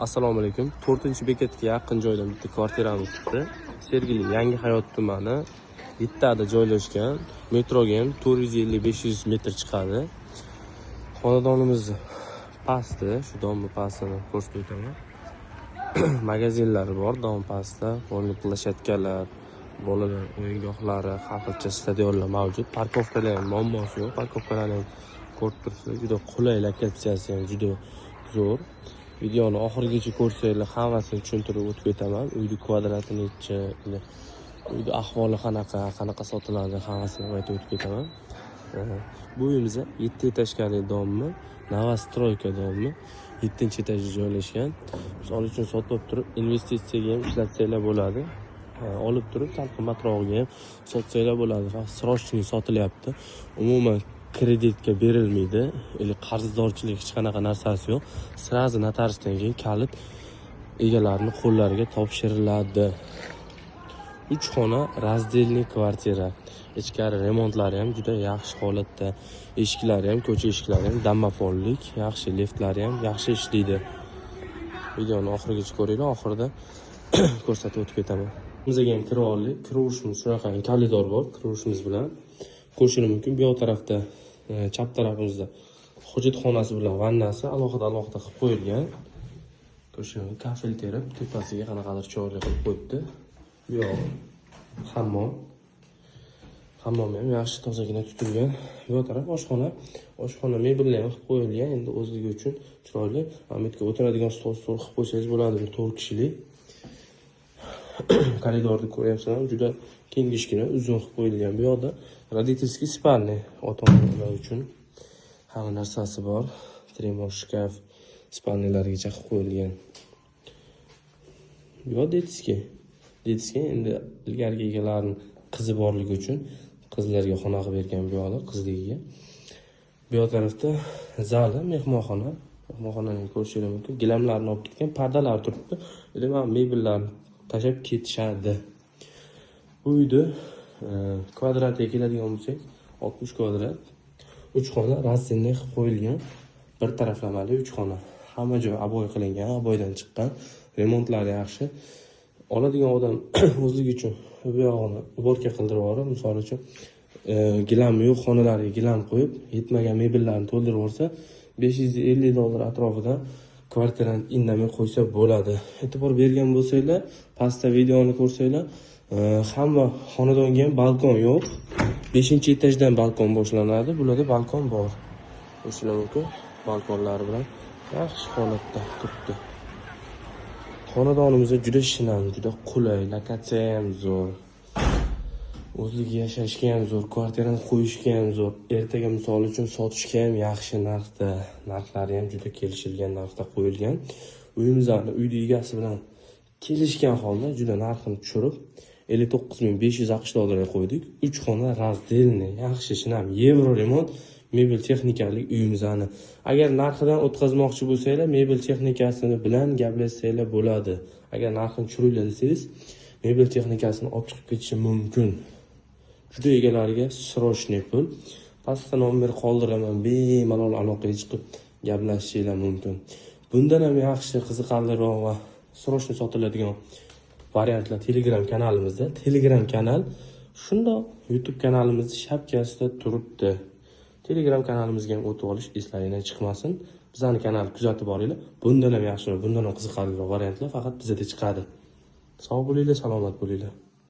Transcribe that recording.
Assalomu alaykum. 4-bekatga yaqin joydan bitta kvartiramiz chiqdi. Sergeli Yangi Hayot tumani Yettada joylashgan. Metroga ham 450-500 metr chiqadi. Xonadonimiz pastda, shu domni pastini ko'rsatib o'taman. Magazinlari bor dom pastda, полный площадка lar, bolalar o'yingohlari, har xilcha stadionlar mavjud. Парковка lar ham muammosi yo'q. Парковка larni ham ko'rib turibsizlar. Juda qulay, lokatsiyasi ham juda zo'r. Videoni oxirigacha ko'rsanglar, hammasini tushuntirib o'tib ketaman. Uyni kvadrati necha, uyni ahvoli qanaqa, qanaqa sotiladi, hammasini aytib o'tib ketaman. Bu uyimiz 7 этажка li dommi, новостройка dommi, 7-etajda joylashgan. Misol uchun, sotib turib investitsiyaga ham ishlatsanglar bo'ladi. Olib turib sal qimmatrog'iga ham sotsanglar bo'ladi. Faqat срочный sotilyapti. Umuman kreditga berilmaydi или qarzdorchilik, hech qanaqa narsasi yo'q. Сразу notariusdan keyin kalit egalarini qo'llariga topshiriladi. Uch xona раздельный kvartira. Ichkari remontlari ham juda yaxshi holatda. Eshiklari ham, ko'cha eshiklari ham domofonlik, yaxshi, liftlari ham yaxshi ishlaydi. Videoni oxirigacha ko'ringlar, oxirida ko'rsatib o'tib ketaman. Bizga ham kirib oldik. Kiraverishimiz shunaqa koridor bor, kiraverishimiz bilan ko'rishinglar mumkin. Bu yoq tarafda, chap tarafimizda hojatxonasi bilan vannasi alohida alohida qilib qo'yilgan. Ko'rishinglar mumkin, kafel terib, tepasiga qanaqadir chiroyli qilib qo'yibdi. Bu yog'i hammom. Hammom ham yaxshi, tozagina tutilgan. Bu yoq taraf oshxona. Oshxona mebellar ham qilib qo'yilgan. Endi o'zligi uchun chiroyli. Mana bu yerga o'tiradigan stol qilib qo'ysangiz bo'ladi, bir 4 kishilik. Koridorni ko'ryapsizlar, juda kengishgina, uzun qilib qo'yilgan. Bu yoqda родительский спальня, ota-onalar uchun hamma narsasi bor. Tremor shkaf спальня largacha qilib qo'yilgan. Bu yoq детский. Детский endi ilgarigi egalarning qizi borligi uchun qizlarga xona qilib bergan bu yoqda, qizligiga. Bu yoq tarafda zali, mehmonxona. Mehmonxonani ko'rishingiz mumkin. Gilamlarni olib ketgan, pardalar turibdi. Endi mana mebellarni tashlab ketishadi. Bu uyni kvadratiga keladigan bo'lsak, 60 kvadrat. 3 xona раздельный qilib qo'yilgan. Bir taraflamali 3 xona. Hamma joy обой qilingan, обой dan chiqqan. Remontlari yaxshi. Oladigan odam o'zligi uchun bu yog'ini уборка qildirib yuborib, misol uchun, gilam yo'q xonalarga gilam qo'yib, yetmagan mebellarni to'ldirib yuborsa, 550 dollar atrofida kvartirani indamay qo'ysa bo'ladi. E'tibor bergan bo'lsanglar, pastda videoni ko'rsanglar, hamma xonadonga ham balkon yo'q. 5-etajdan balkon boshlanadi. Bularda balkon bor. Ko'rishinglar mumkin, balkonlari bilan yaxshi holatda turibdi. Xonadonimiz juda shinam, juda qulay, lokatsiya ham zo'r. O'zligi yashashga ham zo'r, kvartirani qo'yishga ham zo'r. Ertaga, misol uchun, sotishga ham yaxshi narxda, narxlari ham juda kelishilgan narxda qo'yilgan. Uyimizni uyni egasi bilan kelishgan holda juda narxini tushirib 59 500 AQSh dollariga qo'ydik. 3 xona раздельный, yaxshi, shinam, yevro remont, mebel texnikali uyimizni. Agar narxidan o'tkazmoqchi bo'lsanglar, mebel texnikasini bilan gaplashsanglar bo'ladi. Agar narxini tushiringlar desangiz, mebel texnikasini olib chiqib ketishi mumkin. Juda egalariga срочный pul. Pastda nomer qoldiraman, bemalol aloqaga chiqib gaplashishinglar mumkin. Bundan ham yaxshi, qiziqarliroq va срочный sotiladigan variantlar Telegram kanalimizda. Telegram kanal shundoq YouTube kanalimizni shapkasida turibdi. Telegram kanalimizga ham o'tib olish eslaringdan chiqmasin. Bizani kanalni kuzatib boringlar. Bundan ham yaxshiroq, bundan ham qiziqarliroq variantlar faqat bizada chiqadi. Sog' bo'linglar, salomat bo'linglar.